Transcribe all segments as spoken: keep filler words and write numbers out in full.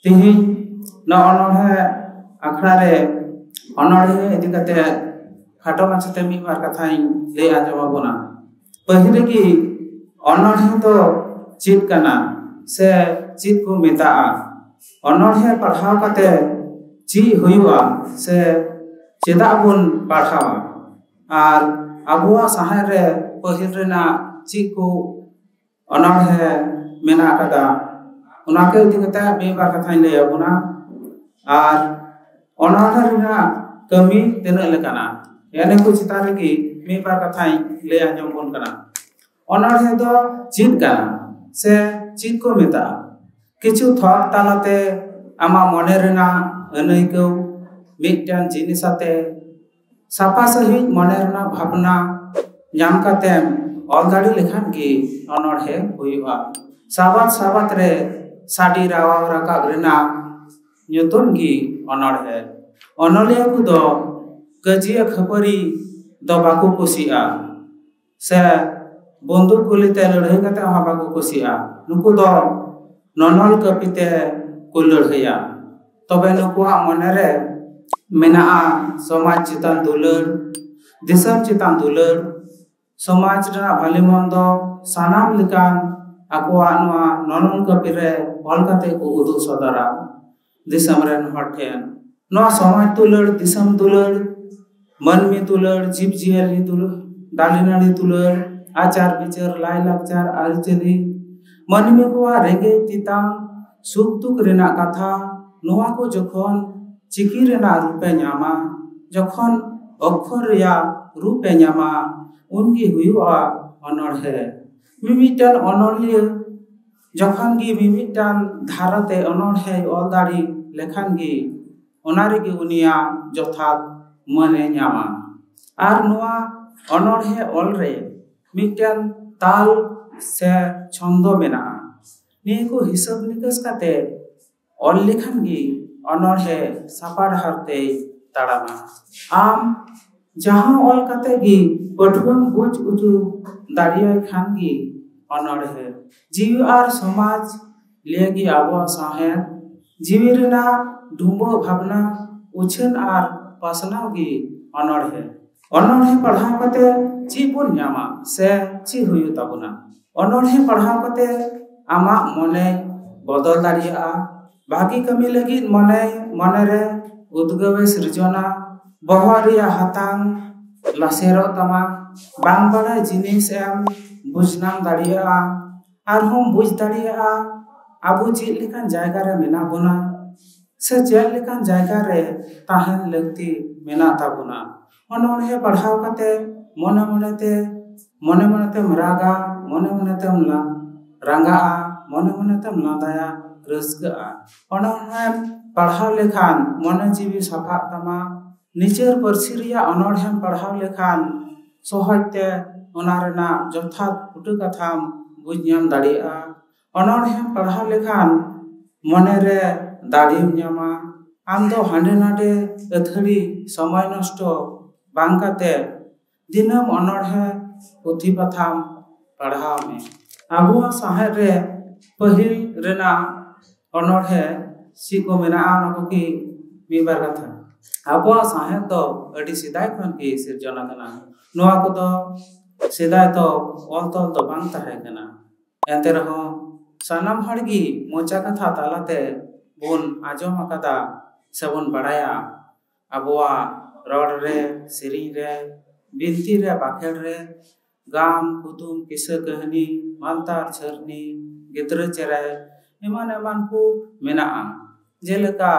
ᱛᱮᱦᱮᱧ ᱱᱚᱣᱟ ᱚᱱᱚᱬᱦᱮ ᱟᱠᱷᱲᱟ ᱨᱮ ᱚᱱᱚᱬᱦᱮ ᱤᱫᱤ ᱠᱟᱛᱮ ᱠᱷᱟᱴᱚ ᱢᱟᱪᱷᱟᱛᱮ ᱢᱤᱫ ᱵᱟᱨ ᱠᱟᱛᱷᱟᱧ ᱞᱟᱹᱭ ᱟᱸᱡᱚᱢ ᱟᱵᱚᱱᱟ᱾ ᱯᱟᱹᱦᱤᱞ ᱨᱮᱜᱮ ᱚᱱᱚᱬᱦᱮ ᱫᱚ ᱪᱮᱫ ᱠᱟᱱᱟ ᱥᱮ ᱪᱮᱫ ᱠᱚ ᱢᱮᱛᱟᱜᱼᱟ? ᱚᱱᱚᱬᱦᱮ ᱯᱟᱲᱦᱟᱣ ᱠᱟᱛᱮ ᱪᱮᱫ ᱦᱩᱭᱩᱜᱼᱟ ᱥᱮ ᱪᱮᱫᱟᱜ ᱵᱚᱱ ᱯᱟᱲᱦᱟᱣᱟ? ᱟᱨ ᱟᱵᱚᱣᱟᱜ ᱥᱟᱶᱦᱮᱫ ᱨᱮ ᱯᱟᱹᱦᱤᱞ ᱨᱮᱱᱟᱜ ᱪᱮᱫ ᱠᱚ ᱚᱱᱚᱬᱦᱮ ᱢᱮᱱᱟᱜ ᱟᱠᱟᱫᱟ, ᱚᱱᱟ ᱠᱚ ᱤᱫᱤ ᱠᱟᱛᱮ ᱢᱤᱫ ᱵᱟᱨ ᱠᱟᱛᱷᱟᱧ ᱞᱟᱹᱭ ᱟᱵᱚᱱᱟ᱾ ᱟᱨ ᱚᱱᱚᱬᱦᱮ ᱨᱮᱱᱟᱜ ᱠᱟᱹᱢᱤ ᱛᱤᱱᱟᱹᱜ ᱞᱮᱠᱟᱱᱟ, ᱱᱤᱭᱟᱹ ᱠᱚ ᱪᱮᱛᱟᱱ ᱨᱮᱜᱮ ᱢᱤᱫ ᱵᱟᱨ ᱠᱟᱛᱷᱟᱧ ᱞᱟᱹᱭ ᱟᱸᱡᱚᱢ ᱵᱚᱱ ᱠᱟᱱᱟ᱾ ᱚᱱᱚᱬᱦᱮ ᱫᱚ ᱪᱮᱫ ᱠᱟᱱᱟ ᱥᱮ ᱪᱮᱫ ᱠᱚ ᱢᱮᱛᱟᱜᱼᱟ? ᱠᱤᱪᱷᱩ ᱛᱷᱚᱠ ᱛᱟᱞᱟᱛᱮ ᱟᱢᱟᱜ ᱢᱚᱱᱮ ᱨᱮᱱᱟᱜ ᱟᱹᱱᱟᱹᱭᱠᱟᱹᱣ ᱢᱤᱫᱴᱟᱝ ᱡᱤᱱᱤᱥ ᱟᱛᱮ ᱥᱟᱯᱷᱟ ᱥᱟᱺᱦᱤᱡ ᱢᱚᱱᱮ ᱨᱮᱱᱟᱜ ᱵᱷᱟᱵᱽᱱᱟ ᱧᱟᱢ ᱠᱟᱛᱮᱢ ᱚᱞ ᱫᱟᱲᱮ ᱞᱮᱠᱷᱟᱱ ᱜᱮ ᱚᱱᱚᱬᱦᱮ ᱦᱩᱭᱩᱜᱼᱟ᱾ ᱥᱟᱵᱟᱫ ᱥᱟᱵᱟᱫ ᱨᱮ ᱥᱟᱰᱮ ᱨᱟᱣᱟᱣ ᱨᱟᱠᱟᱵ ᱨᱮᱱᱟᱜ ᱧᱩᱛᱩᱢ ᱜᱮ ᱚᱱᱚᱬᱦᱮ᱾ ᱚᱱᱚᱞᱤᱭᱟᱹ ᱠᱚᱫᱚ ᱠᱟᱹᱡᱤᱭᱟᱹ ᱠᱷᱟᱹᱯᱟᱹᱨᱤ ᱫᱚ ᱵᱟᱠᱚ ᱠᱩᱥᱤᱜᱼᱟ ᱥᱮ ᱵᱚᱱᱫᱩᱠ ᱜᱩᱞᱤ ᱛᱮ ᱞᱟᱹᱲᱦᱟᱹᱭ ᱠᱟᱛᱮ ᱦᱚᱸ ᱵᱟᱠᱚ ᱠᱩᱥᱤᱜᱼᱟ᱾ ᱱᱩᱠᱩ ᱫᱚ ᱱᱚᱱᱚᱞ ᱠᱟᱹᱯᱤ ᱛᱮ ᱠᱚ ᱞᱟᱹᱲᱦᱟᱹᱭᱟ᱾ ᱛᱚᱵᱮ ᱱᱩᱠᱩᱣᱟᱜ ᱢᱚᱱᱮ ᱨᱮ ᱢᱮᱱᱟᱜᱼᱟ ᱥᱚᱢᱟᱡᱽ ᱪᱮᱛᱟᱱ ᱫᱩᱞᱟᱹᱲ, ᱫᱤᱥᱚᱢ ᱪᱮᱛᱟᱱ ᱫᱩᱞᱟᱹᱲ, ᱥᱚᱢᱟᱡᱽ ᱨᱮᱱᱟᱜ ᱵᱷᱟᱞᱮ ᱢᱚᱱᱫᱚ ᱥᱟᱱᱟᱢ ᱞᱮᱠᱟᱱ ᱟᱠᱚᱣᱟᱜ ᱱᱚᱣᱟ ᱱᱚᱱᱚᱞ ᱠᱟᱹᱯᱤ ᱨᱮ ᱚᱞ ᱠᱟᱛᱮ ᱠᱚ ᱩᱫᱩᱜ ᱥᱚᱫᱚᱨᱟ ᱫᱤᱥᱚᱢ ᱨᱮᱱ ᱦᱚᱲ ᱴᱷᱮᱱ᱾ ᱱᱚᱣᱟ ᱥᱚᱢᱟᱡᱽ ᱫᱩᱞᱟᱹᱲ, ᱫᱤᱥᱚᱢ ᱫᱩᱞᱟᱹᱲ, ᱢᱟᱹᱱᱢᱤ ᱫᱩᱞᱟᱹᱲ, ᱡᱤᱵᱽ ᱡᱤᱭᱟᱹᱞᱤ ᱫᱩᱞᱟᱹᱲ, ᱫᱟᱨᱮ ᱱᱟᱹᱲᱤ ᱫᱩᱞᱟᱹᱲ, ᱟᱪᱟᱨ ᱵᱤᱪᱟᱹᱨ, ᱞᱟᱭ ᱞᱟᱠᱪᱟᱨ, ᱟᱹᱨᱤᱪᱟᱹᱞᱤ, ᱢᱟᱹᱱᱢᱤ ᱠᱚᱣᱟᱜ ᱨᱮᱸᱜᱮᱡ ᱛᱮᱛᱟᱝ, ᱥᱩᱠ ᱫᱩᱠ ᱨᱮᱱᱟᱜ ᱠᱟᱛᱷᱟ, ᱱᱚᱣᱟ ᱠᱚ ᱡᱚᱠᱷᱚᱱ ᱪᱤᱠᱤ ᱨᱮᱱᱟᱜ ᱨᱩᱯᱮ ᱧᱟᱢᱟ, ᱡᱚᱠᱷᱚᱱ ᱚᱠᱠᱷᱚᱨ ᱨᱮᱭᱟᱜ ᱨᱩᱯᱮ ᱧᱟᱢᱟ, ᱩᱱᱜᱮ ᱦᱩᱭᱩᱜᱼᱟ ᱚᱱᱚᱬᱦᱮ᱾ ᱢᱤᱢᱤᱫᱴᱟᱝ ᱚᱱᱚᱞᱤᱭᱟᱹ ᱡᱚᱠᱷᱚᱱ ᱜᱮ ᱢᱤᱢᱤᱫᱴᱟᱝ ᱫᱷᱟᱨᱟᱛᱮ ᱚᱱᱚᱬᱦᱮᱭ ᱚᱞ ᱫᱟᱲᱮ ᱞᱮᱠᱷᱟᱱ ᱜᱮ ᱚᱱᱟ ᱨᱮᱜᱮ ᱩᱱᱤᱭᱟᱜ ᱡᱚᱛᱷᱟᱛ ᱢᱟᱹᱱᱮ ᱧᱟᱢᱟ᱾ ᱟᱨ ᱱᱚᱣᱟ ᱚᱱᱚᱬᱦᱮ ᱚᱞ ᱨᱮ ᱢᱤᱫᱴᱟᱝ ᱛᱟᱞ ᱥᱮ ᱪᱷᱚᱱᱫᱚ ᱢᱮᱱᱟᱜᱼᱟ᱾ ᱱᱤᱭᱟᱹ ᱠᱚ ᱦᱤᱥᱟᱹᱵ ᱱᱤᱠᱟᱹᱥ ᱠᱟᱛᱮ ᱚᱞ ᱞᱮᱠᱷᱟᱱ ᱜᱮ ᱚᱱᱚᱬᱦᱮ ᱥᱟᱯᱟ ᱰᱟᱦᱟᱨ ᱛᱮᱭ ᱛᱟᱲᱟᱢᱟ᱾ ᱟᱢ ᱡᱟᱦᱟᱸ ᱚᱞ ᱠᱟᱛᱮ ᱜᱮ ᱯᱟᱹᱴᱷᱩᱣᱟᱹᱢ ᱵᱩᱡᱽ ᱦᱚᱪᱚ ᱫᱟᱲᱮᱭᱟᱭ ᱠᱷᱟᱱ ᱜᱮ ᱚᱱᱚᱬᱦᱮ᱾ ᱡᱤᱣᱤ ᱟᱨ ᱥᱚᱢᱟᱡᱽ ᱞᱟᱹᱭ ᱜᱮ ᱟᱵᱚᱣᱟᱜ ᱥᱟᱶᱦᱮᱫ ᱡᱤᱣᱤ ᱨᱮᱱᱟᱜ ᱰᱩᱵᱟᱹ ᱵᱷᱟᱵᱽᱱᱟ ᱩᱪᱷᱟᱹᱱ ᱟᱨ ᱯᱟᱥᱱᱟᱣ ᱜᱮ ᱚᱱᱚᱬᱦᱮ᱾ ᱚᱱᱚᱬᱦᱮ ᱯᱟᱲᱦᱟᱣ ᱠᱟᱛᱮ ᱪᱮᱫ ᱵᱚᱱ ᱧᱟᱢᱟ ᱥᱮ ᱪᱮᱫ ᱦᱩᱭᱩᱜ ᱛᱟᱵᱚᱱᱟ? ᱚᱱᱚᱬᱦᱮ ᱯᱟᱲᱦᱟᱣ ᱠᱟᱛᱮ ᱟᱢᱟᱜ ᱢᱚᱱᱮ ᱵᱚᱫᱚᱞ ᱫᱟᱲᱮᱭᱟᱜᱼᱟ᱾ ᱵᱷᱟᱹᱜᱤ ᱠᱟᱹᱢᱤ ᱞᱟᱹᱜᱤᱫ ᱢᱚᱱᱮ ᱢᱚᱱᱮᱨᱮ ᱩᱫᱽᱜᱟᱹᱣᱮ ᱥᱤᱨᱡᱚᱱᱟ᱾ ᱵᱚᱦᱚᱜ ᱨᱮᱭᱟᱜ ᱦᱟᱛᱟᱝ ᱞᱟᱥᱮᱨᱚᱜ ᱛᱟᱢᱟ᱾ ᱵᱟᱝ ᱵᱟᱲᱟᱭ ᱡᱤᱱᱤᱥ ᱮᱢ ᱵᱩᱡᱽ ᱧᱟᱢ ᱫᱟᱲᱮᱭᱟᱜᱼᱟ᱾ ᱟᱨᱦᱚᱸᱢ ᱵᱩᱡᱽ ᱫᱟᱲᱮᱭᱟᱜᱼᱟ ᱟᱵᱚ ᱪᱮᱫ ᱞᱮᱠᱟᱱ ᱡᱟᱭᱜᱟ ᱨᱮ ᱢᱮᱱᱟᱜ ᱵᱚᱱᱟ ᱥᱮ ᱪᱮᱫ ᱞᱮᱠᱟᱱ ᱡᱟᱭᱜᱟ ᱨᱮ ᱛᱟᱦᱮᱱ ᱞᱟᱹᱠᱛᱤ ᱢᱮᱱᱟᱜ ᱛᱟᱵᱚᱱᱟ᱾ ᱚᱱᱚᱬᱦᱮ ᱯᱟᱲᱦᱟᱣ ᱠᱟᱛᱮ ᱢᱚᱱᱮ ᱢᱚᱱᱮᱛᱮ ᱢᱚᱱᱮ ᱢᱚᱱᱮᱛᱮᱢ ᱨᱟᱜᱟ, ᱢᱚᱱᱮ ᱢᱚᱱᱮᱛᱮᱢ ᱞᱟ- ᱨᱟᱸᱜᱟᱜᱼᱟ, ᱢᱚᱱᱮ ᱢᱚᱱᱮᱛᱮᱢ ᱞᱟᱸᱫᱟᱭᱟ, ᱨᱟᱹᱥᱠᱟᱹᱜᱼᱟ᱾ ᱚᱱᱚᱬᱦᱮᱢ ᱯᱟᱲᱦᱟᱣ ᱞᱮᱠᱷᱟᱱ ᱢᱚᱱᱮ ᱡᱤᱣᱤ ᱥᱟᱯᱷᱟᱜ ᱛᱟᱢᱟ᱾ ᱱᱤᱡᱮᱨ ᱯᱟᱹᱨᱥᱤ ᱨᱮᱭᱟᱜ ᱚᱱᱚᱬᱦᱮᱢ ᱯᱟᱲᱦᱟᱣ ᱞᱮᱠᱷᱟᱱ ᱥᱚᱦᱚᱡᱽ ᱛᱮ ᱚᱱᱟ ᱨᱮᱱᱟᱜ ᱡᱚᱛᱷᱟᱛ ᱵᱩᱴᱟᱹ ᱠᱟᱛᱷᱟᱢ ᱵᱩᱡᱽ ᱧᱟᱢ ᱫᱟᱲᱮᱭᱟᱜᱼᱟ᱾ ᱚᱱᱚᱬᱦᱮᱢ ᱯᱟᱲᱦᱟᱣ ᱞᱮᱠᱷᱟᱱ ᱢᱚᱱᱮᱨᱮ ᱫᱟᱲᱮᱢ ᱧᱟᱢᱟ᱾ ᱟᱢ ᱫᱚ ᱦᱟᱸᱰᱮ ᱱᱟᱰᱮ ᱟᱹᱛᱷᱟᱹᱲᱤ ᱥᱚᱢᱚᱭ ᱱᱚᱥᱴᱚ ᱵᱟᱝ ᱠᱟᱛᱮ ᱫᱤᱱᱟᱹᱢ ᱚᱱᱚᱬᱦᱮ ᱯᱩᱛᱷᱤ ᱯᱟᱛᱷᱟᱢ ᱯᱟᱲᱦᱟᱣ ᱢᱮ᱾ ᱟᱵᱚᱣᱟᱜ ᱥᱟᱶᱦᱮᱫ ᱨᱮ ᱯᱟᱹᱦᱤᱞ ᱨᱮᱱᱟᱜ ᱚᱱᱚᱬᱦᱮ ᱪᱮᱫ ᱠᱚ ᱢᱮᱱᱟᱜᱼᱟ, ᱚᱱᱟ ᱠᱚᱜᱮ ᱢᱤᱫ ᱵᱟᱨ ᱠᱟᱛᱷᱟ᱾ ᱟᱵᱚᱣᱟᱜ ᱥᱟᱶᱦᱮᱫ ᱫᱚ ᱟᱹᱰᱤ ᱥᱮᱫᱟᱭ ᱠᱷᱚᱱ ᱜᱮ ᱥᱤᱨᱡᱚᱱ ᱟᱠᱟᱱᱟ᱾ ᱱᱚᱣᱟ ᱠᱚᱫᱚ ᱥᱮᱫᱟᱭ ᱫᱚ ᱚᱞ ᱛᱚᱞ ᱫᱚ ᱵᱟᱝ ᱛᱟᱦᱮᱸ ᱠᱟᱱᱟ᱾ ᱮᱱᱛᱮ ᱨᱮᱦᱚᱸ ᱥᱟᱱᱟᱢ ᱦᱚᱲ ᱜᱮ ᱢᱚᱪᱟ ᱠᱟᱛᱷᱟ ᱛᱟᱞᱟᱛᱮ ᱵᱚᱱ ᱟᱸᱡᱚᱢ ᱟᱠᱟᱫᱟ ᱥᱮᱵᱚᱱ ᱵᱟᱲᱟᱭᱟ᱾ ᱟᱵᱚᱣᱟᱜ ᱨᱚᱲ ᱨᱮ, ᱥᱮᱨᱮᱧ ᱨᱮ, ᱵᱤᱱᱛᱤ ᱨᱮ, ᱵᱟᱠᱷᱮᱲ ᱨᱮ, ᱜᱟᱢ, ᱠᱩᱫᱩᱢ, ᱠᱤᱥᱟᱹ ᱠᱟᱹᱦᱱᱤ, ᱢᱟᱱᱛᱟᱨ ᱡᱷᱟᱹᱨᱱᱤ, ᱜᱤᱫᱽᱨᱟᱹ ᱪᱮᱨᱮᱡ, ᱮᱢᱟᱱ ᱮᱢᱟᱱ ᱠᱚ ᱢᱮᱱᱟᱜᱼᱟ᱾ ᱡᱮᱞᱮᱠᱟ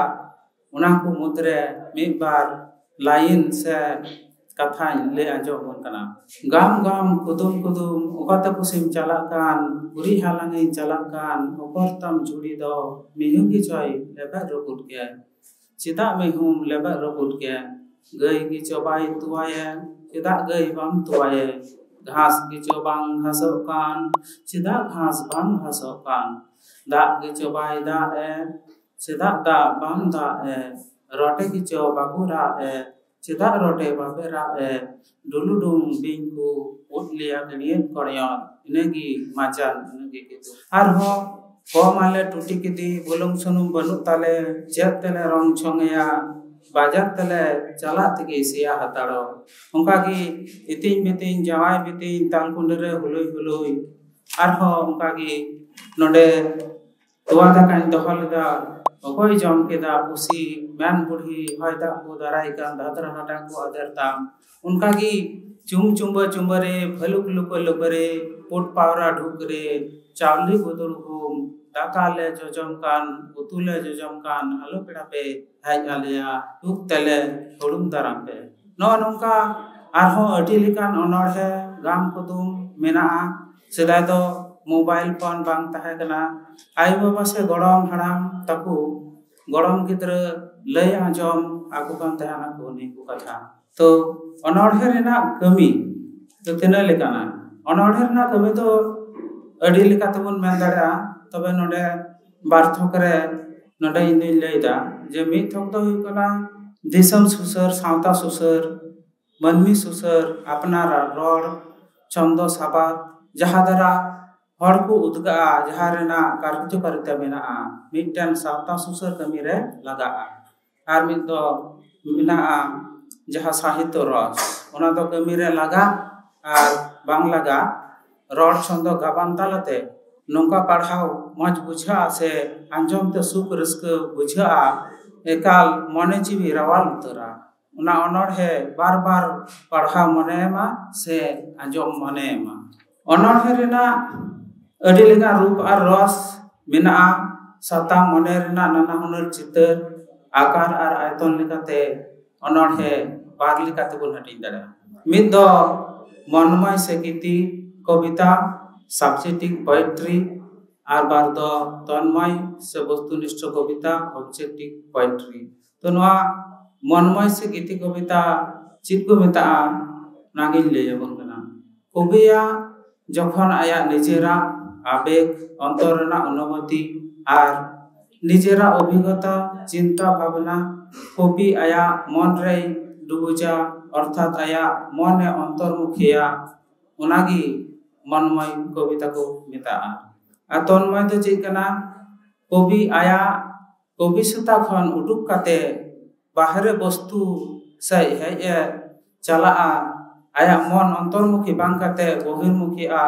ᱚᱱᱟ ᱠᱚ ᱢᱩᱫᱽᱨᱮ ᱢᱤᱫ ᱵᱟᱨ ᱞᱟᱭᱤᱱ ᱥᱮ ᱠᱟᱛᱷᱟᱧ ᱞᱟᱹᱭ ᱟᱸᱡᱚᱢ ᱟᱵᱚᱱ ᱠᱟᱱᱟ᱾ ᱜᱟᱢ ᱜᱟᱢ ᱠᱩᱫᱩᱢ ᱠᱩᱫᱩᱢ, ᱚᱠᱟᱛᱮ ᱯᱩᱥᱤᱢ ᱪᱟᱞᱟᱜ ᱠᱟᱱ, ᱩᱨᱤᱡ ᱦᱟᱞᱟᱝ ᱤᱧ ᱪᱟᱞᱟᱜ ᱠᱟᱱ, ᱚᱠᱚᱨ ᱛᱟᱢ ᱡᱷᱩᱲᱤ ᱫᱚ, ᱢᱤᱦᱩ ᱜᱮ ᱪᱚᱭ ᱞᱮᱵᱮᱫ ᱨᱟᱹᱯᱩᱫ ᱠᱮᱫ᱾ ᱪᱮᱫᱟᱜ ᱢᱤᱦᱩᱢ ᱞᱮᱵᱮᱫ ᱨᱟᱹᱯᱩᱫ ᱠᱮᱫ? ᱜᱟᱹᱭ ᱜᱮ ᱪᱚ ᱵᱟᱭ ᱛᱚᱣᱟᱭᱮ, ᱪᱮᱫᱟᱜ ᱜᱟᱹᱭ ᱵᱟᱢ ᱛᱚᱣᱟᱭᱮ? ᱜᱷᱟᱥ ᱜᱮ ᱪᱚ ᱵᱟᱝ ᱜᱷᱟᱥᱚᱜ ᱠᱟᱱ, ᱪᱮᱫᱟᱜ ᱜᱷᱟᱥ ᱵᱟᱢ ᱜᱷᱟᱥᱚᱜ ᱠᱟᱱ? ᱫᱟᱜ ᱜᱮ ᱪᱚ ᱵᱟᱭ ᱫᱟᱜ ᱮ, ᱪᱮᱫᱟᱜ ᱫᱟᱜ ᱵᱟᱢ ᱫᱟᱜ ᱮ? ᱨᱚᱴᱮ ᱜᱮ ᱪᱚ ᱵᱟᱠᱚ ᱨᱟᱜ ᱮ, ᱪᱮᱫᱟᱜ ᱨᱚᱴᱮ ᱵᱟᱯᱮ ᱨᱟᱜ ᱮ? ᱰᱩᱞᱩᱰᱩᱝ ᱵᱤᱧ ᱠᱚ ᱩᱫ ᱞᱮᱭᱟ ᱠᱟᱹᱲᱤᱭᱟᱹᱛ ᱠᱚᱲᱭᱚᱛ, ᱤᱱᱟᱹᱜᱮ ᱢᱟᱪᱟᱱ, ᱤᱱᱟᱹᱜᱮ ᱠᱤᱛᱟᱹ᱾ ᱟᱨᱦᱚᱸ ᱠᱚᱢ ᱟᱞᱮ ᱴᱩᱴᱤ ᱠᱤᱫᱤ, ᱵᱩᱞᱩᱝ ᱥᱩᱱᱩᱢ ᱵᱟᱹᱱᱩᱜ ᱛᱟᱞᱮ, ᱪᱮᱫ ᱛᱮᱞᱮ ᱨᱚᱝ ᱪᱷᱚᱝ ᱮᱭᱟ, ᱵᱟᱡᱟᱨ ᱛᱮᱞᱮ ᱪᱟᱞᱟᱜ ᱛᱮᱜᱮ ᱥᱮᱭᱟ ᱦᱟᱛᱟᱲᱚᱜ᱾ ᱚᱱᱠᱟᱜᱮ ᱤᱛᱤᱧ ᱵᱤᱛᱤᱧ, ᱡᱟᱶᱟᱭ ᱵᱤᱛᱤᱧ, ᱛᱟᱞ ᱠᱩᱸᱰᱟᱹ ᱨᱮ ᱦᱩᱞᱩᱭ ᱦᱩᱞᱩᱭ᱾ ᱟᱨᱦᱚᱸ ᱚᱱᱠᱟᱜᱮ ᱱᱚᱰᱮ ᱛᱚᱣᱟ ᱫᱟᱠᱟᱧ ᱫᱚᱦᱚ ᱞᱮᱫᱟ, ᱚᱠᱚᱭ ᱡᱚᱢ ᱠᱮᱫᱟ ᱯᱩᱥᱤ, ᱢᱮᱱ ᱵᱩᱰᱷᱤ, ᱦᱚᱭ ᱫᱟᱜ ᱠᱚ ᱫᱟᱨᱟᱭ ᱠᱟᱱ, ᱫᱷᱟᱫᱨᱟ ᱦᱟᱰᱟᱝ ᱠᱚ ᱟᱫᱮᱨ ᱛᱟᱢ᱾ ᱚᱱᱠᱟᱜᱮ ᱪᱩᱢ ᱪᱩᱢᱵᱟᱹ ᱪᱩᱢᱵᱟᱹ ᱨᱮ, ᱵᱷᱟᱹᱞᱩᱠ ᱞᱩᱠᱟᱹ ᱞᱩᱠᱟᱹ ᱨᱮ, ᱯᱩᱴ ᱯᱟᱣᱨᱟ ᱰᱷᱩᱠ ᱨᱮ, ᱪᱟᱣᱞᱮ ᱜᱩᱫᱩᱲ ᱜᱩᱦᱩᱢ, ᱫᱟᱠᱟ ᱞᱮ ᱡᱚᱡᱚᱢ ᱠᱟᱱ, ᱩᱛᱩ ᱞᱮ ᱡᱚᱡᱚᱢ ᱠᱟᱱ, ᱟᱞᱚ ᱯᱮᱲᱟ ᱯᱮ ᱦᱮᱡ ᱟᱞᱮᱭᱟ, ᱴᱩᱠ ᱛᱮᱞᱮ ᱦᱩᱲᱩᱝ ᱫᱟᱨᱟᱢ ᱯᱮ᱾ ᱱᱚᱜᱼᱚ ᱱᱚᱝᱠᱟ ᱟᱨᱦᱚᱸ ᱟᱹᱰᱤ ᱞᱮᱠᱟᱱ ᱚᱱᱚᱬᱦᱮ, ᱜᱟᱢ ᱠᱩᱫᱩᱢ ᱢᱮᱱᱟᱜᱼᱟ᱾ ᱥᱮᱫᱟᱭ ᱫᱚ ᱢᱳᱵᱟᱭᱤᱞ ᱯᱷᱳᱱ ᱵᱟᱝ ᱛᱟᱦᱮᱸ ᱠᱟᱱᱟ᱾ ᱟᱭᱳᱼᱵᱟᱵᱟ ᱥᱮ ᱜᱚᱲᱚᱢ ᱦᱟᱲᱟᱢ ᱛᱟᱠᱚ ᱜᱚᱲᱚᱢ ᱜᱤᱫᱽᱨᱟᱹ ᱞᱟᱹᱭ ᱟᱸᱡᱚᱢ ᱟᱠᱚ ᱠᱟᱱ ᱛᱟᱦᱮᱱᱟ ᱠᱚ ᱱᱤᱭᱟᱹ ᱠᱚ ᱠᱟᱛᱷᱟ᱾ ᱛᱚ ᱚᱱᱚᱬᱦᱮ ᱨᱮᱱᱟᱜ ᱠᱟᱹᱢᱤ ᱫᱚ ᱛᱤᱱᱟᱹᱜ ᱞᱮᱠᱟᱱᱟ? ᱚᱱᱚᱬᱦᱮ ᱨᱮᱱᱟᱜ ᱠᱟᱹᱢᱤ ᱫᱚ ᱟᱹᱰᱤ ᱞᱮᱠᱟ ᱛᱮᱵᱚᱱ ᱢᱮᱱ ᱫᱟᱲᱮᱭᱟᱜᱼᱟ᱾ ᱛᱚᱵᱮ ᱱᱚᱰᱮ ᱵᱟᱨ ᱛᱷᱚᱠ ᱨᱮ ᱱᱚᱰᱮ ᱤᱧ ᱫᱩᱧ ᱞᱟᱹᱭᱫᱟ ᱡᱮ ᱢᱤᱫ ᱛᱷᱚᱠ ᱫᱚ ᱦᱩᱭᱩᱜ ᱠᱟᱱᱟ ᱫᱤᱥᱚᱢ ᱥᱩᱥᱟᱹᱨ, ᱥᱟᱶᱛᱟ ᱥᱩᱥᱟᱹᱨ, ᱢᱟᱹᱱᱢᱤ ᱥᱩᱥᱟᱹᱨ, ᱟᱯᱱᱟᱨᱟᱜ ᱨᱚᱲ, ᱪᱷᱚᱱᱫᱚ ᱥᱟᱵᱟᱫ, ᱡᱟᱦᱟᱸ ᱫᱟᱨᱟ ᱦᱚᱲ ᱠᱚ ᱩᱫᱽᱜᱟᱹᱜᱼᱟ, ᱡᱟᱦᱟᱸ ᱨᱮᱱᱟᱜ ᱠᱟᱨᱡᱚᱠᱟᱨᱤᱛᱟ ᱢᱮᱱᱟᱜᱼᱟ, ᱢᱤᱫᱴᱮᱱ ᱥᱟᱶᱛᱟ ᱥᱩᱥᱟᱹᱨ ᱠᱟᱹᱢᱤ ᱨᱮ ᱞᱟᱜᱟᱜᱼᱟ᱾ ᱟᱨ ᱢᱤᱫ ᱫᱚ ᱢᱮᱱᱟᱜᱼᱟ ᱡᱟᱦᱟᱸ ᱥᱟᱦᱤᱛᱛᱚ ᱨᱚᱥ, ᱚᱱᱟ ᱫᱚ ᱠᱟᱹᱢᱤ ᱨᱮ ᱞᱟᱜᱟᱜ ᱟᱨ ᱵᱟᱝ ᱞᱟᱜᱟᱜ, ᱨᱚᱲ ᱪᱷᱚᱱᱫᱚ ᱜᱟᱵᱟᱱ ᱛᱟᱞᱟᱛᱮ ᱱᱚᱝᱠᱟ ᱯᱟᱲᱦᱟᱣ ᱢᱚᱡᱽ ᱵᱩᱡᱷᱟᱹᱜᱼᱟ ᱥᱮ ᱟᱸᱡᱚᱢ ᱛᱮ ᱥᱩᱠ ᱨᱟᱹᱥᱠᱟᱹ ᱵᱩᱡᱷᱟᱹᱜᱼᱟ, ᱮᱠᱟᱞ ᱢᱚᱱᱮ ᱡᱤᱣᱤ ᱨᱟᱣᱟᱞ ᱩᱛᱟᱹᱨᱟ᱾ ᱚᱱᱟ ᱚᱱᱚᱬᱦᱮ ᱵᱟᱨ ᱵᱟᱨ ᱯᱟᱲᱦᱟᱣ ᱢᱚᱱᱮᱭᱟᱢᱟ ᱥᱮ ᱟᱸᱡᱚᱢ ᱢᱚᱱᱮᱭᱟᱢᱟ᱾ ᱚᱱᱚᱬᱦᱮ ᱨᱮᱱᱟᱜ ᱟᱹᱰᱤ ᱞᱮᱠᱟᱱ ᱨᱩᱯ ᱟᱨ ᱨᱚᱥ ᱢᱮᱱᱟᱜᱼᱟ᱾ ᱥᱟᱛᱟᱢ ᱢᱚᱱᱮ ᱨᱮᱱᱟᱜ ᱱᱟᱱᱟ ᱦᱩᱱᱟᱹᱨ ᱪᱤᱛᱟᱹᱨ, ᱟᱠᱟᱨ ᱟᱨ ᱟᱭᱛᱚᱱ ᱞᱮᱠᱟᱛᱮ ᱚᱱᱚᱬᱦᱮ ᱵᱟᱨ ᱞᱮᱠᱟ ᱛᱮᱵᱚᱱ ᱦᱟᱹᱴᱤᱧ ᱫᱟᱲᱮᱭᱟᱜᱼᱟ᱾ ᱢᱤᱫ ᱫᱚ ᱢᱚᱱᱢᱚᱭ ᱥᱮ ᱜᱤᱛᱤ ᱠᱚᱵᱤᱛᱟ, subjective poetry, ᱟᱨ ᱵᱟᱨ ᱫᱚ ᱛᱚᱱᱢᱚᱭ ᱥᱮ ᱵᱚᱥᱛᱩᱱᱤᱥᱴᱷᱚ ᱠᱚᱵᱤᱛᱟ, objective poetry᱾ ᱛᱚ ᱱᱚᱣᱟ ᱢᱚᱱᱢᱚᱭ ᱥᱮ ᱜᱤᱛᱤ ᱠᱚᱵᱤᱛᱟ ᱪᱮᱫ ᱠᱚ ᱢᱮᱛᱟᱜᱼᱟ, ᱚᱱᱟᱜᱤᱧ ᱞᱟᱹᱭ ᱟᱵᱚᱱ ᱠᱟᱱᱟ᱾ ᱠᱚᱵᱤᱭᱟᱜ ᱡᱚᱠᱷᱚᱱ ᱟᱭᱟᱜ ᱱᱤᱡᱮᱨᱟᱜ ᱟᱵᱮᱜ, ᱚᱱᱛᱚᱨ ᱨᱮᱱᱟᱜ ᱚᱱᱩᱵᱷᱩᱛᱤ ᱟᱨ ᱱᱤᱡᱮᱨᱟᱜ ᱚᱵᱷᱤᱜᱚᱛᱟ, ᱪᱤᱱᱛᱟ ᱵᱷᱟᱵᱽᱱᱟ, ᱠᱚᱵᱤ ᱟᱭᱟᱜ ᱢᱚᱱ ᱨᱮᱭ ᱰᱩᱵᱩᱡᱟ, ᱚᱨᱛᱷᱟᱛ ᱟᱭᱟᱜ ᱢᱚᱱ ᱮ ᱚᱱᱛᱚᱨᱢᱩᱠᱷᱤᱭᱟ, ᱚᱱᱟᱜᱮ ᱢᱚᱱᱢᱚᱭ ᱠᱚᱵᱤᱛᱟ ᱠᱚ ᱢᱮᱛᱟᱜᱼᱟ᱾ ᱟᱨ ᱛᱚᱱᱢᱚᱭ ᱫᱚ ᱪᱮᱫ ᱠᱟᱱᱟ? ᱠᱚᱵᱤ ᱟᱭᱟᱜ ᱠᱚᱵᱤᱥᱚᱛᱟ ᱠᱷᱚᱱ ᱩᱰᱩᱠ ᱠᱟᱛᱮ ᱵᱟᱦᱨᱮ ᱵᱚᱥᱛᱩ ᱥᱮᱫ ᱦᱮᱡ ᱮ ᱪᱟᱞᱟᱜᱼᱟ᱾ ᱟᱭᱟᱜ ᱢᱚᱱ ᱚᱱᱛᱚᱨᱢᱩᱠᱷᱤ ᱵᱟᱝ ᱠᱟᱛᱮ ᱵᱚᱦᱤᱨᱢᱩᱠᱷᱤᱜᱼᱟ᱾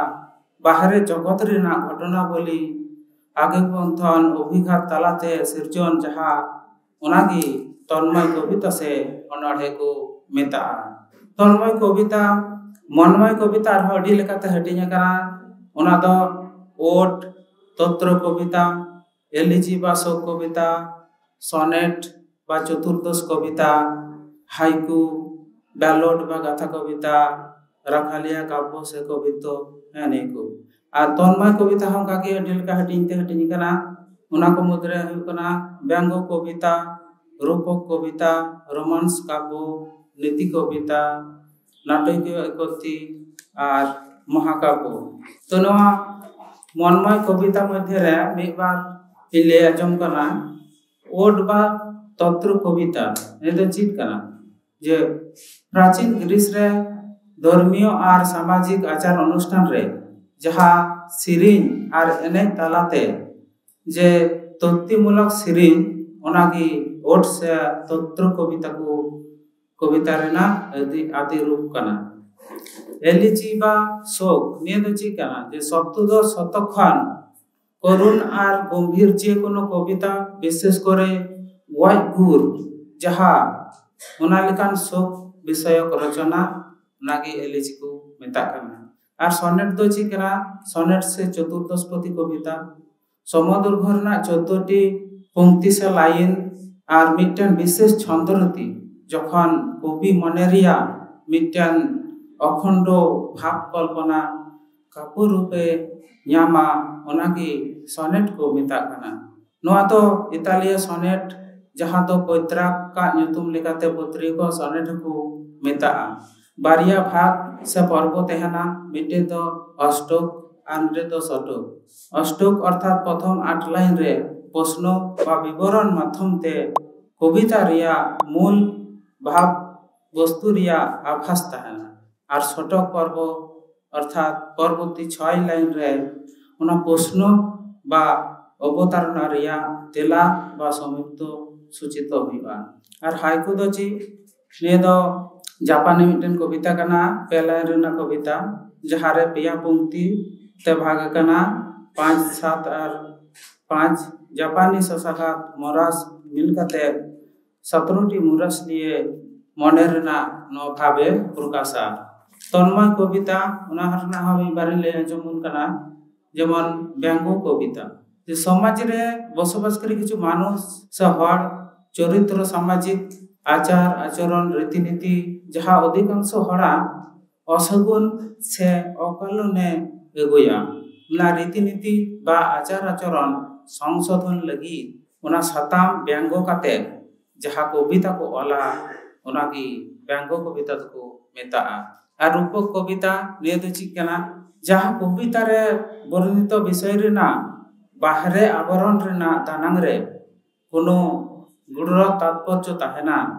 ᱵᱟᱦᱨᱮ ᱡᱚᱜᱚᱛ ᱨᱮᱱᱟᱜ ᱜᱷᱚᱴᱚᱱᱟᱵᱚᱞᱤ, ᱟᱵᱮᱜ ᱢᱚᱱᱛᱷᱚᱱ, ᱚᱵᱷᱤᱜᱷᱟᱛ ᱛᱟᱞᱟᱛᱮ ᱥᱤᱨᱡᱚᱱ ᱡᱟᱦᱟᱸ, ᱚᱱᱟᱜᱮ ᱛᱚᱱᱢᱚᱭ ᱠᱚᱵᱤᱛᱟ ᱥᱮ ᱚᱱᱚᱬᱦᱮ ᱠᱚ ᱢᱮᱛᱟᱜᱼᱟ᱾ ᱛᱚᱱᱢᱚᱭ ᱠᱚᱵᱤᱛᱟ, ᱢᱚᱱᱢᱚᱭ ᱠᱚᱵᱤᱛᱟ ᱟᱨᱦᱚᱸ ᱟᱹᱰᱤ ᱞᱮᱠᱟᱛᱮ ᱦᱟᱹᱴᱤᱧ ᱟᱠᱟᱱᱟ᱾ ᱚᱱᱟ ᱫᱚ ᱳᱰ, ᱛᱚᱛᱨᱚ ᱠᱚᱵᱤᱛᱟ, ᱮᱞᱤᱡᱤ ᱵᱟ ᱥᱳᱠ ᱠᱚᱵᱤᱛᱟ, ᱥᱚᱱᱮᱴ ᱵᱟ ᱪᱚᱛᱩᱨᱫᱚᱥ ᱠᱚᱵᱤᱛᱟ, ᱦᱟᱭᱠᱩ, ᱵᱮᱞᱳᱰ ᱵᱟ ᱜᱟᱛᱷᱟ ᱠᱚᱵᱤᱛᱟ, ᱨᱟᱠᱷᱟᱞᱤᱭᱟ ᱠᱟᱵᱵᱚ ᱥᱮ ᱠᱚᱵᱤᱛᱛᱚ, ᱦᱮᱸ, ᱱᱤᱭᱟᱹ ᱠᱚ᱾ ᱟᱨ ᱛᱚᱱᱢᱚᱭ ᱠᱚᱵᱤᱛᱟ ᱦᱚᱸ ᱚᱱᱠᱟ ᱜᱮ ᱟᱹᱰᱤ ᱞᱮᱠᱟ ᱦᱟᱹᱴᱤᱧ ᱛᱮ ᱦᱟᱹᱴᱤᱧ ᱟᱠᱟᱱᱟ᱾ ᱚᱱᱟ ᱠᱚ ᱢᱩᱫᱽᱨᱮ ᱦᱩᱭᱩᱜ ᱠᱟᱱᱟ ᱵᱮᱝᱜᱚ ᱠᱚᱵᱤᱛᱟ, ᱨᱩᱯᱚᱠ ᱠᱚᱵᱤᱛᱟ, ᱨᱳᱢᱟᱱᱥ ᱠᱟᱵᱵᱚ, ᱱᱤᱛᱤ ᱠᱚᱵᱤᱛᱟ, ᱱᱟᱴᱚᱠᱤᱭᱚ ᱮᱠᱚᱛᱛᱤ ᱟᱨ ᱢᱚᱦᱟᱠᱟᱵᱵᱚ᱾ ᱛᱚ, ᱱᱚᱣᱟ ᱢᱚᱱᱢᱚᱭ ᱠᱚᱵᱤᱛᱟ ᱢᱚᱫᱽᱫᱷᱮ ᱨᱮ ᱢᱤᱫ ᱵᱟᱨ ᱤᱧ ᱞᱟᱹᱭ ᱟᱸᱡᱚᱢ ᱠᱟᱱᱟ᱾ ᱳᱰ ᱵᱟ ᱛᱚᱛᱨᱚ ᱠᱚᱵᱤᱛᱟ, ᱱᱤᱭᱟᱹ ᱫᱚ ᱪᱮᱫ ᱠᱟᱱᱟ? ᱡᱮ ᱯᱨᱟᱪᱤᱱ ᱜᱨᱤᱥ ᱨᱮ ᱫᱷᱚᱨᱢᱤᱭᱚ ᱟᱨ ᱥᱟᱢᱟᱡᱤᱠ ᱟᱪᱟᱨ ᱚᱱᱩᱥᱴᱷᱟᱱ ᱨᱮ ᱡᱟᱦᱟᱸ ᱥᱮᱨᱮᱧ ᱟᱨ ᱮᱱᱮᱡ ᱛᱟᱞᱟᱛᱮ ᱡᱮ ᱛᱚᱛᱛᱤᱢᱩᱞᱚᱠ ᱥᱮᱨᱮᱧ, ᱚᱱᱟᱜᱮ ᱳᱰ ᱥᱮ ᱛᱚᱛᱨᱚ ᱠᱚᱵᱤᱛᱟ ᱠᱚ, ᱠᱚᱵᱤᱛᱟ ᱨᱮᱱᱟᱜ ᱟᱹᱫᱤ, ᱟᱹᱫᱤ ᱨᱩᱯ ᱠᱟᱱᱟ᱾ ᱮᱞᱤᱡᱤ ᱵᱟ ᱥᱳᱠ, ᱱᱤᱭᱟᱹ ᱫᱚ ᱪᱮᱫ ᱠᱟᱱᱟ? ᱡᱮ ᱥᱚᱯᱛᱚᱫᱚᱥ ᱥᱚᱛᱚᱠ ᱠᱷᱚᱱ ᱠᱚᱨᱩᱱ ᱟᱨ ᱜᱚᱢᱵᱷᱤᱨ ᱡᱮ ᱠᱳᱱᱳ ᱠᱚᱵᱤᱛᱟ, ᱵᱤᱥᱮᱥ ᱠᱚᱨᱮ ᱜᱚᱡ ᱜᱩᱨ, ᱡᱟᱦᱟᱸ ᱚᱱᱟ ᱞᱮᱠᱟᱱ ᱥᱳᱠ ᱵᱤᱥᱚᱭᱚᱠ ᱨᱚᱪᱚᱱᱟ, ᱚᱱᱟᱜᱮ ᱮᱞᱤᱡᱤ ᱠᱚ ᱢᱮᱛᱟᱜ ᱠᱟᱱᱟ᱾ ᱟᱨ ᱥᱚᱱᱮᱴ ᱫᱚ ᱪᱮᱫ ᱠᱟᱱᱟ? ᱥᱚᱱᱮᱴ ᱥᱮ ᱪᱚᱛᱩᱨᱫᱚᱥᱯᱚᱫᱤ ᱠᱚᱵᱤᱛᱟ, ᱥᱚᱢᱚᱫᱚᱨᱜᱷᱚ ᱨᱮᱱᱟᱜ ᱪᱳᱫᱽᱫᱳᱴᱤ ᱯᱚᱝᱠᱛᱤ ᱥᱮ ᱞᱟᱭᱤᱱ ᱟᱨ ᱢᱤᱫᱴᱮᱱ ᱵᱤᱥᱮᱥ ᱪᱷᱚᱱᱫᱚ ᱨᱤᱛᱤ, ᱡᱚᱠᱷᱚᱱ ᱠᱚᱵᱤ ᱢᱚᱱᱮ ᱨᱮᱭᱟᱜ ᱢᱤᱫᱴᱮᱱ ᱚᱠᱷᱚᱱᱰᱚ ᱵᱷᱟᱵᱽ ᱠᱚᱞᱯᱚᱱᱟ ᱠᱟᱵᱵᱚ ᱨᱩᱯᱮ ᱧᱟᱢᱟ, ᱚᱱᱟᱜᱮ ᱥᱚᱱᱮᱴ ᱠᱚ ᱢᱮᱛᱟᱜ ᱠᱟᱱᱟ᱾ ᱱᱚᱣᱟ ᱫᱚ ᱤᱛᱟᱞᱤᱭᱟᱹ ᱥᱚᱱᱮᱴ, ᱡᱟᱦᱟᱸ ᱫᱚ ᱯᱚᱭᱛᱨᱟᱠ ᱟᱜ ᱧᱩᱛᱩᱢ ᱞᱮᱠᱟᱛᱮ ᱯᱚᱛᱨᱤᱠᱚ ᱥᱚᱱᱮᱴ ᱦᱚᱸᱠᱚ ᱢᱮᱛᱟᱜᱼᱟ, ᱵᱟᱨᱭᱟ ᱵᱷᱟᱜᱽ ᱥᱮ ᱯᱚᱨᱵᱚ ᱛᱟᱦᱮᱱᱟ, ᱢᱤᱫᱴᱮᱱ ᱫᱚ ᱚᱥᱴᱚᱠ ᱟᱨ ᱢᱤᱫᱴᱮᱱ ᱫᱚ ᱥᱚᱴᱚᱠ᱾ ᱚᱥᱴᱚᱠ ᱚᱨᱛᱷᱟᱛ ᱯᱨᱚᱛᱷᱚᱢ ᱟᱴ ᱞᱟᱭᱤᱱ ᱨᱮ ᱯᱨᱚᱥᱱᱚ ᱵᱟ ᱵᱤᱵᱚᱨᱚᱱ ᱢᱟᱫᱽᱫᱷᱚᱢ ᱛᱮ ᱠᱚᱵᱤᱛᱟ ᱨᱮᱭᱟᱜ ᱢᱩᱞ ᱵᱷᱟᱵᱽ ᱵᱚᱥᱛᱩ ᱨᱮᱭᱟᱜ ᱟᱵᱷᱟᱥ ᱛᱟᱦᱮᱱᱟ᱾ ᱟᱨ ᱥᱚᱴᱚᱠ ᱯᱚᱨᱵᱚ ᱚᱨᱛᱷᱟᱛ ᱯᱚᱨᱵᱚᱨᱛᱤ ᱪᱷᱚᱭ ᱞᱟᱭᱤᱱ ᱨᱮ ᱚᱱᱟ ᱯᱨᱚᱥᱱᱚ ᱵᱟ ᱚᱵᱚᱛᱟᱨᱚᱱᱟ ᱨᱮᱭᱟᱜ ᱛᱮᱞᱟ ᱵᱟ ᱥᱚᱢᱭᱩᱠᱛᱚ ᱥᱩᱪᱤᱛᱚ ᱦᱩᱭᱩᱜᱼᱟ᱾ ᱟᱨ ᱦᱟᱭᱠᱩ ᱫᱚ ᱪᱮᱫ? ᱱᱤᱭᱟᱹ ᱫᱚ ᱡᱟᱯᱟᱱᱤ ᱢᱤᱫᱴᱮᱱ ᱠᱚᱵᱤᱛᱟ ᱠᱟᱱᱟ, ᱯᱮ ᱞᱟᱭᱤᱱ ᱨᱮᱱᱟᱜ ᱠᱚᱵᱤᱛᱟ, ᱡᱟᱦᱟᱸ ᱨᱮ ᱯᱮᱭᱟ ᱯᱚᱝᱠᱛᱤ ᱛᱮ ᱵᱷᱟᱜᱽ ᱟᱠᱟᱱᱟ, ᱯᱟᱸᱪ, ᱥᱟᱛ ᱟᱨ ᱯᱟᱸᱪ᱾ ᱡᱟᱯᱟᱱᱤ ᱥᱟᱥᱟᱜᱟᱛ ᱢᱚᱨᱟᱥ ᱢᱤᱞ ᱠᱟᱛᱮ ᱥᱚᱛᱨᱚ ᱴᱤ ᱢᱚᱨᱟᱥ ᱱᱤᱭᱮ ᱢᱚᱱᱮ ᱨᱮᱱᱟᱜ ᱱᱚᱣᱟ ᱵᱷᱟᱵᱽ ᱮ ᱯᱨᱚᱠᱟᱥᱟ᱾ ᱛᱚᱱᱢᱚᱭ ᱠᱚᱵᱤᱛᱟ, ᱚᱱᱟ ᱨᱮᱱᱟᱜ ᱦᱚᱸ ᱢᱤᱫ ᱵᱟᱨᱤᱧ ᱞᱟᱹᱭ ᱟᱸᱡᱚᱢ ᱵᱚᱱ ᱠᱟᱱᱟ, ᱡᱮᱢᱚᱱ ᱵᱮᱝᱜᱚ ᱠᱚᱵᱤᱛᱟ᱾ ᱡᱮ ᱥᱚᱢᱟᱡᱽ ᱨᱮ ᱵᱚᱥᱚᱵᱟᱥ ᱠᱟᱨᱤ ᱠᱤᱪᱷᱩ ᱢᱟᱱᱩᱥ ᱥᱮ ᱦᱚᱲ ᱪᱚᱨᱤᱛᱨᱚ, ᱥᱟᱢᱟᱡᱤᱠ ᱟᱪᱟᱨ ᱟᱪᱚᱨᱚᱱ, ᱨᱤᱛᱤᱱᱤᱛᱤ, ᱡᱟᱦᱟᱸ ᱚᱫᱷᱤᱠᱟᱝᱥᱚ ᱦᱚᱲᱟᱜ ᱚᱥᱟᱹᱜᱩᱱ ᱥᱮ ᱚᱠᱟᱞᱚᱱᱮ ᱟᱹᱜᱩᱭᱟ, ᱚᱱᱟ ᱨᱤᱛᱤᱱᱤᱛᱤ ᱵᱟ ᱟᱪᱟᱨ ᱟᱪᱚᱨᱚᱱ ᱥᱚᱝᱥᱳᱫᱷᱚᱱ ᱞᱟᱹᱜᱤᱫ ᱚᱱᱟ ᱥᱟᱛᱟᱢ ᱵᱮᱝᱜᱚ ᱠᱟᱛᱮ ᱡᱟᱦᱟᱸ ᱠᱚᱵᱤᱛᱟ ᱠᱚ ᱚᱞᱟ, ᱚᱱᱟᱜᱮ ᱵᱮᱝᱜᱚ ᱠᱚᱵᱤᱛᱟ ᱫᱚᱠᱚ ᱢᱮᱛᱟᱜᱼᱟ᱾ ᱟᱨ ᱨᱩᱯᱚᱠ ᱠᱚᱵᱤᱛᱟ ᱱᱤᱭᱟᱹ ᱫᱚ ᱪᱮᱫ ᱠᱟᱱᱟ? ᱡᱟᱦᱟᱸ ᱠᱚᱵᱤᱛᱟ ᱨᱮ ᱵᱚᱨᱱᱤᱛᱚ ᱵᱤᱥᱚᱭ ᱨᱮᱱᱟᱜ ᱵᱟᱦᱨᱮ ᱟᱵᱚᱨᱚᱱ ᱨᱮᱱᱟᱜ ᱫᱟᱱᱟᱝ ᱨᱮ ᱠᱳᱱᱳ ᱜᱩᱲᱨᱚ ᱛᱟᱛᱯᱚᱨᱡᱚ ᱛᱟᱦᱮᱱᱟ,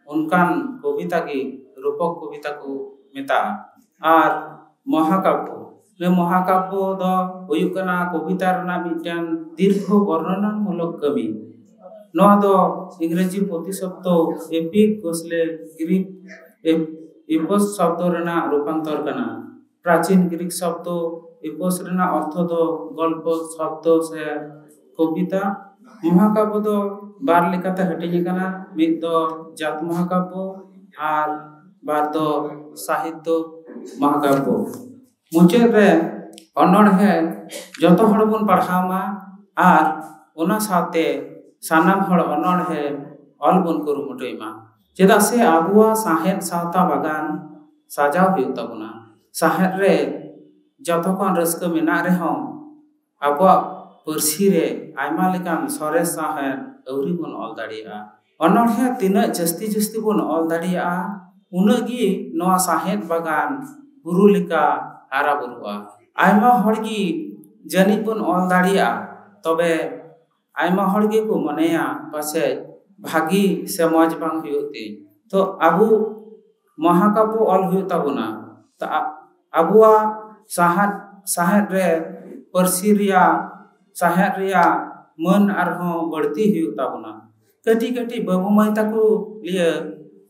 ᱚᱱᱠᱟᱱ ᱠᱚᱵᱤᱛᱟ ᱜᱮ ᱨᱩᱯᱚᱠ ᱠᱚᱵᱤᱛᱟ ᱠᱚ ᱢᱮᱛᱟᱜᱼᱟ᱾ ᱟᱨ ᱢᱚᱦᱟᱠᱟᱵᱽᱵᱚ, ᱱᱚᱣᱟ ᱢᱚᱦᱟᱠᱟᱵᱽᱵᱚ ᱫᱚ ᱦᱩᱭᱩᱜ ᱠᱟᱱᱟ ᱠᱚᱵᱤᱛᱟ ᱨᱮᱱᱟᱜ ᱢᱤᱫᱴᱮᱱ ᱫᱤᱨᱜᱷᱚ ᱵᱚᱨᱱᱚᱱᱟᱢᱩᱞᱚᱠ ᱠᱟᱹᱢᱤ᱾ ᱱᱚᱣᱟ ᱫᱚ ᱤᱝᱨᱮᱡᱤ ᱯᱨᱚᱛᱤᱥᱚᱵᱫᱚ ᱮᱯᱤᱠ ᱜᱳᱥᱞᱮ ᱜᱨᱤᱠ ᱮᱯ-, ᱮᱯᱚᱥ ᱥᱚᱵᱫᱚ ᱨᱮᱱᱟᱜ ᱨᱩᱯᱟᱱᱛᱚᱨ ᱠᱟᱱᱟ᱾ ᱯᱨᱟᱪᱤᱱ ᱜᱨᱤᱠ ᱥᱚᱵᱫᱚ ᱮᱯᱚᱥ ᱨᱮᱱᱟᱜ ᱚᱨᱛᱷᱚ ᱫᱚ ᱜᱚᱞᱯᱚ ᱥᱚᱵᱫᱚ ᱥᱮ ᱠᱚᱵᱤᱛᱟ᱾ ᱢᱚᱦᱟᱠᱟᱵᱽᱵᱚ ᱫᱚ ᱵᱟᱨ ᱞᱮᱠᱟᱛᱮ ᱦᱟᱹᱴᱤᱧ ᱟᱠᱟᱱᱟ, ᱢᱤᱫ ᱫᱚ ᱡᱟᱛ ᱢᱚᱦᱟᱠᱟᱵᱽᱵᱚ ᱟᱨ ᱵᱟᱨ ᱫᱚ ᱥᱟᱦᱤᱛᱛᱚ ᱢᱚᱦᱟᱠᱟᱵᱽᱵᱚ᱾ ᱢᱩᱪᱟᱹᱫ ᱨᱮ ᱚᱱᱚᱬᱦᱮ ᱡᱚᱛᱚ ᱦᱚᱲ ᱵᱚᱱ ᱯᱟᱲᱦᱟᱣ ᱢᱟ ᱟᱨ ᱚᱱᱟ ᱥᱟᱶᱛᱮ ᱥᱟᱱᱟᱢ ᱦᱚᱲ ᱚᱱᱚᱬᱦᱮ ᱚᱞ ᱵᱚᱱ ᱠᱩᱨᱩᱢᱩᱴᱩᱭ ᱢᱟ᱾ ᱪᱮᱫᱟᱜ ᱥᱮ ᱟᱵᱚᱣᱟᱜ ᱥᱟᱶᱦᱮᱫ ᱥᱟᱶᱛᱟ ᱵᱟᱜᱟᱱ ᱥᱟᱡᱟᱣ ᱦᱩᱭᱩᱜ ᱛᱟᱵᱚᱱᱟ᱾ ᱥᱟᱶᱦᱮᱫ ᱨᱮ ᱡᱚᱛᱚ ᱠᱷᱚᱱ ᱨᱟᱹᱥᱠᱟᱹ ᱢᱮᱱᱟᱜ ᱨᱮᱦᱚᱸ, ᱟᱵᱚᱣᱟᱜ ᱯᱟᱹᱨᱥᱤ ᱨᱮ ᱟᱭᱢᱟ ᱞᱮᱠᱟᱱ ᱥᱚᱨᱮᱥ ᱥᱟᱶᱦᱮᱫ ᱟᱹᱣᱨᱤ ᱵᱚᱱ ᱚᱞ ᱫᱟᱲᱮᱭᱟᱜᱼᱟ᱾ ᱚᱱᱚᱬᱦᱮ ᱛᱤᱱᱟᱹᱜ ᱡᱟᱹᱥᱛᱤ ᱡᱟᱹᱥᱛᱤ ᱵᱚᱱ ᱚᱞ ᱫᱟᱲᱮᱭᱟᱜᱼᱟ, ᱩᱱᱟᱹᱜ ᱜᱮ ᱱᱚᱣᱟ ᱥᱟᱶᱦᱮᱫ ᱵᱟᱜᱟᱱ ᱵᱩᱨᱩ ᱞᱮᱠᱟ ᱦᱟᱨᱟ ᱵᱩᱨᱩᱜᱼᱟ᱾ ᱟᱭᱢᱟ ᱦᱚᱲ ᱜᱮ ᱡᱟᱹᱱᱤᱡ ᱵᱚᱱ ᱚᱞ ᱫᱟᱲᱮᱭᱟᱜᱼᱟ, ᱛᱚᱵᱮ ᱟᱭᱢᱟ ᱦᱚᱲ ᱜᱮᱠᱚ ᱢᱚᱱᱮᱭᱟ ᱯᱟᱥᱮᱡ ᱵᱷᱟᱹᱜᱤ ᱥᱮ ᱢᱚᱡᱽ ᱵᱟᱝ ᱦᱩᱭᱩᱜ ᱛᱤᱧ᱾ ᱛᱚ ᱟᱵᱚ ᱢᱚᱦᱟᱠᱟᱵᱽᱵᱚ ᱚᱞ ᱦᱩᱭᱩᱜ ᱛᱟᱵᱚᱱᱟ᱾ ᱛᱚ ᱟ-, ᱟᱵᱚᱣᱟᱜ ᱥᱟᱶᱦᱮᱫ, ᱥᱟᱶᱦᱮᱫ ᱨᱮ ᱯᱟᱹᱨᱥᱤ ᱨᱮᱭᱟᱜ, ᱥᱟᱶᱦᱮᱫ ᱨᱮᱭᱟᱜ ᱢᱟᱹᱱ ᱟᱨᱦᱚᱸ ᱵᱟᱹᱲᱛᱤ ᱦᱩᱭᱩᱜ ᱛᱟᱵᱚᱱᱟ᱾ ᱠᱟᱹᱴᱤᱡ ᱠᱟᱹᱴᱤᱡ ᱵᱟᱹᱵᱩ ᱢᱟᱹᱭ ᱛᱟᱠᱚ ᱞᱤᱭᱟᱹ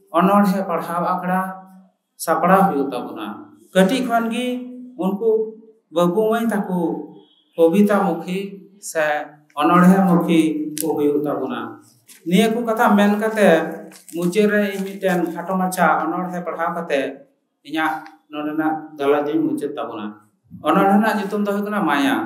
ᱚᱱᱚᱬᱦᱮ ᱯᱟᱲᱦᱟᱣ ᱟᱠᱷᱲᱟ ᱥᱟᱯᱲᱟᱣ ᱦᱩᱭᱩᱜ ᱛᱟᱵᱚᱱᱟ᱾ ᱠᱟᱹᱴᱤᱡ ᱠᱷᱚᱱ ᱜᱮ ᱩᱱᱠᱩ ᱵᱟᱹᱵᱩ ᱢᱟᱹᱭ ᱛᱟᱠᱚ ᱠᱚᱵᱤᱛᱟ ᱢᱩᱠᱷᱤ ᱥᱮ ᱚᱱᱚᱬᱦᱮ ᱢᱩᱠᱷᱤ ᱠᱚ ᱦᱩᱭᱩᱜ ᱛᱟᱵᱚᱱᱟ᱾ ᱱᱤᱭᱟᱹ ᱠᱚ ᱠᱟᱛᱷᱟ ᱢᱮᱱ ᱠᱟᱛᱮ ᱢᱩᱪᱟᱹᱫ ᱨᱮ ᱤᱧ ᱢᱤᱫᱴᱮᱱ ᱠᱷᱟᱴᱚ ᱢᱟᱪᱷᱟ ᱚᱱᱚᱬᱦᱮ ᱯᱟᱲᱦᱟᱣ ᱠᱟᱛᱮ ᱤᱧᱟᱹᱜ ᱱᱚᱰᱮᱱᱟᱜ ᱜᱟᱞᱚᱪ ᱫᱚᱧ ᱢᱩᱪᱟᱹᱫ ᱛᱟᱵᱚᱱᱟ᱾ ᱚᱱᱚᱬᱦᱮ ᱨᱮᱱᱟᱜ ᱧᱩᱛᱩᱢ ᱫᱚ ᱦᱩᱭᱩᱜ ᱠᱟᱱᱟ ᱢᱟᱭᱟ᱾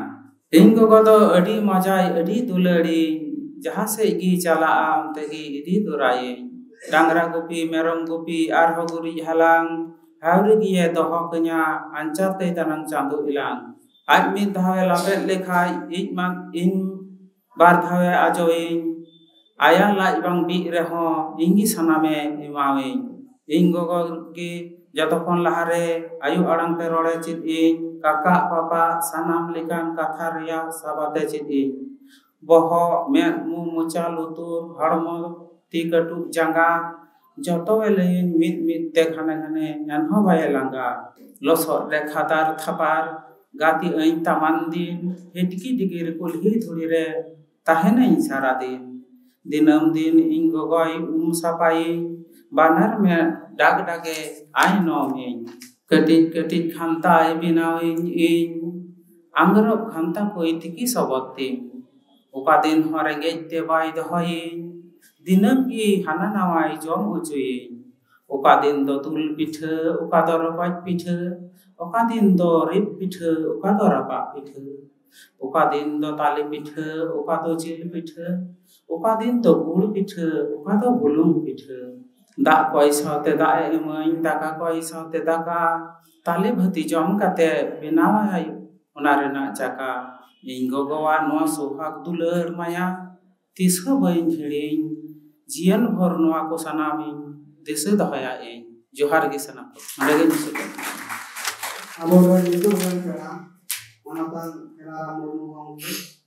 ᱤᱧ ᱜᱚᱜᱚ ᱫᱚ ᱟᱹᱰᱤ ᱢᱚᱡᱟᱭ, ᱟᱹᱰᱤ ᱫᱩᱞᱟᱹᱲᱤᱧ, ᱡᱟᱦᱟᱸ ᱥᱮᱫ ᱜᱮ ᱪᱟᱞᱟᱜᱼᱟ ᱚᱱᱛᱮ ᱜᱮ ᱤᱫᱤ ᱛᱚᱨᱟᱭᱤᱧ᱾ ᱰᱟᱝᱨᱟ ᱜᱩᱯᱤ, ᱢᱮᱨᱚᱢ ᱜᱩᱯᱤ, ᱟᱨᱦᱚᱸ ᱜᱩᱨᱤᱡ ᱦᱟᱞᱟᱝ, ᱦᱟᱣᱨᱤ ᱜᱮᱭᱮ ᱫᱚᱦᱚ ᱠᱟᱹᱧᱟ, ᱟᱧᱪᱟᱨ ᱛᱮᱭ ᱫᱟᱱᱟᱝ ᱪᱟᱸᱫᱳ ᱤᱞᱟᱝ᱾ ᱟᱡ ᱢᱤᱫ ᱫᱷᱟᱣᱮ ᱞᱟᱯᱮᱫ ᱞᱮᱠᱷᱟᱡ ᱤᱧ ᱢᱟ, ᱤᱧ ᱵᱟᱨ ᱫᱷᱟᱣᱮ ᱟᱡᱚᱭᱤᱧ᱾ ᱟᱭᱟᱜ ᱞᱟᱡ ᱵᱟᱝ ᱵᱤᱜ ᱨᱮᱦᱚᱸ ᱤᱧ ᱜᱮ ᱥᱟᱱᱟᱢᱮ ᱮᱢᱟᱣᱤᱧ᱾ ᱤᱧ ᱜᱚᱜᱚ ᱜᱮ ᱡᱚᱛᱚ ᱠᱷᱚᱱ ᱞᱟᱦᱟᱨᱮ ᱟᱭᱳ ᱟᱲᱟᱝ ᱛᱮ ᱨᱚᱲᱮ ᱪᱮᱫ ᱤᱧ, ᱠᱟᱠᱟ ᱵᱟᱵᱟ ᱥᱟᱱᱟᱢ ᱞᱮᱠᱟᱱ ᱠᱟᱛᱷᱟ ᱨᱮᱭᱟᱜ ᱥᱟᱵᱟᱫᱮ ᱪᱮᱫ ᱤᱧ᱾ ᱵᱚᱦᱚᱜ, ᱢᱮᱫ, ᱢᱩ, ᱢᱚᱪᱟ, ᱞᱩᱛᱩᱨ, ᱦᱚᱲᱢᱚ, ᱛᱤ ᱠᱟᱹᱴᱩᱵ, ᱡᱟᱸᱜᱟ, ᱡᱚᱛᱚᱭ ᱞᱟᱹᱭᱟᱹᱧ ᱢᱤᱫ ᱢᱤᱫ ᱛᱮ ᱜᱷᱟᱱᱮ ᱜᱷᱟᱱᱮ, ᱮᱱᱦᱚᱸ ᱵᱟᱭ ᱞᱟᱸᱜᱟ᱾ ᱞᱚᱥᱚᱫ ᱨᱮ ᱠᱷᱟᱫᱟᱨ ᱛᱷᱟᱯᱟᱨ, ᱜᱟᱛᱮᱜ ᱟᱹᱧ ᱛᱟᱢᱟᱱ ᱫᱤᱱ, ᱦᱤᱴᱠᱤ ᱰᱤᱜᱤᱨ ᱠᱩᱞᱦᱤ ᱫᱷᱩᱲᱤ ᱨᱮ ᱛᱟᱦᱮᱱᱟᱹᱧ ᱥᱟᱨᱟᱫᱤᱱ᱾ ᱫᱤᱱᱟᱹᱢ ᱫᱤᱱ ᱤᱧ ᱜᱚᱜᱚᱭ ᱩᱢ ᱥᱟᱯᱷᱟᱭᱤᱧ, ᱵᱟᱱᱟᱨ ᱢᱮᱫ ᱰᱟᱜᱽ ᱰᱟᱜᱮ ᱟᱭᱱᱚᱢᱤᱧ᱾ ᱠᱟᱹᱴᱤᱡ ᱠᱟᱹᱴᱤᱡ ᱠᱷᱟᱱᱛᱟᱭ ᱵᱮᱱᱟᱣᱤᱧ ᱤᱧ, ᱟᱝᱜᱽᱨᱚᱵ ᱠᱷᱟᱱᱛᱟ ᱠᱚᱭ ᱛᱤᱠᱤ ᱥᱚᱵᱚᱫ ᱛᱤᱧ᱾ ᱚᱠᱟ ᱫᱤᱱ ᱦᱚᱸ ᱨᱮᱸᱜᱮᱡ ᱛᱮ ᱵᱟᱭ ᱫᱚᱦᱚᱭᱤᱧ, ᱫᱤᱱᱟᱹᱢ ᱜᱮ ᱦᱟᱱᱟ ᱱᱟᱣᱟᱭ ᱡᱚᱢ ᱦᱚᱪᱚᱭᱤᱧ᱾ ᱚᱠᱟ ᱫᱤᱱ ᱫᱚ ᱫᱩᱞ ᱯᱤᱴᱷᱟᱹ, ᱚᱠᱟ ᱫᱚ ᱨᱚᱠᱚᱡ ᱯᱤᱴᱷᱟᱹ, ᱚᱠᱟ ᱫᱤᱱ ᱫᱚ ᱨᱤᱫ ᱯᱤᱴᱷᱟᱹ, ᱚᱠᱟ ᱫᱚ ᱨᱟᱯᱟᱜ ᱯᱤᱴᱷᱟᱹ, ᱚᱠᱟ ᱫᱤᱱ ᱫᱚ ᱛᱟᱞᱮ ᱯᱤᱴᱷᱟᱹ, ᱚᱠᱟ ᱫᱚ ᱡᱤᱞ ᱯᱤᱴᱷᱟᱹ, ᱚᱠᱟ ᱫᱤᱱ ᱫᱚ ᱜᱩᱲ ᱯᱤᱴᱷᱟᱹ, ᱚᱠᱟ ᱫᱚ ᱵᱩᱞᱩᱝ ᱯᱤᱴᱷᱟᱹ᱾ ᱫᱟᱜ ᱠᱚᱭ ᱥᱟᱶᱛᱮ ᱫᱟᱜ ᱮ ᱮᱢᱟᱹᱧ, ᱫᱟᱠᱟ ᱠᱚᱭ ᱥᱟᱶᱛᱮ ᱫᱟᱠᱟ, ᱛᱟᱞᱮ ᱵᱷᱟᱹᱛᱤ ᱡᱚᱢ ᱠᱟᱛᱮ ᱵᱮᱱᱟᱣᱟᱭ ᱚᱱᱟ ᱨᱮᱱᱟᱜ ᱪᱟᱠᱟ᱾ ᱤᱧ ᱜᱚᱜᱚᱣᱟᱜ ᱱᱚᱣᱟ ᱥᱚᱦᱟᱜ ᱫᱩᱞᱟᱹᱲ ᱢᱟᱭᱟ ᱛᱤᱥ ᱦᱚᱸ ᱵᱟᱹᱧ ᱦᱤᱲᱤᱧ, ᱡᱤᱭᱚᱱ ᱵᱷᱳᱨ ᱱᱚᱣᱟ ᱠᱚ ᱥᱟᱱᱟᱢᱤᱧ ᱫᱤᱥᱟᱹ ᱫᱚᱦᱚᱭᱟ ᱤᱧ᱾ ᱡᱚᱦᱟᱨ ᱜᱮ ᱥᱟᱱᱟᱢ ᱠᱚ᱾ ᱱᱚᱰᱮ ᱜᱮᱧ ᱢᱩᱪᱟᱹᱫ ᱠᱮᱫᱟ᱾ ᱟᱵᱚ ᱫᱚ ᱱᱤᱛᱚᱜ ᱵᱚᱱ ᱯᱮᱲᱟ ᱢᱟᱱᱚᱛᱟᱱ ᱠᱷᱮᱞᱟᱨᱟᱢ ᱢᱩᱨᱢᱩ ᱜᱚᱢᱠᱮ᱾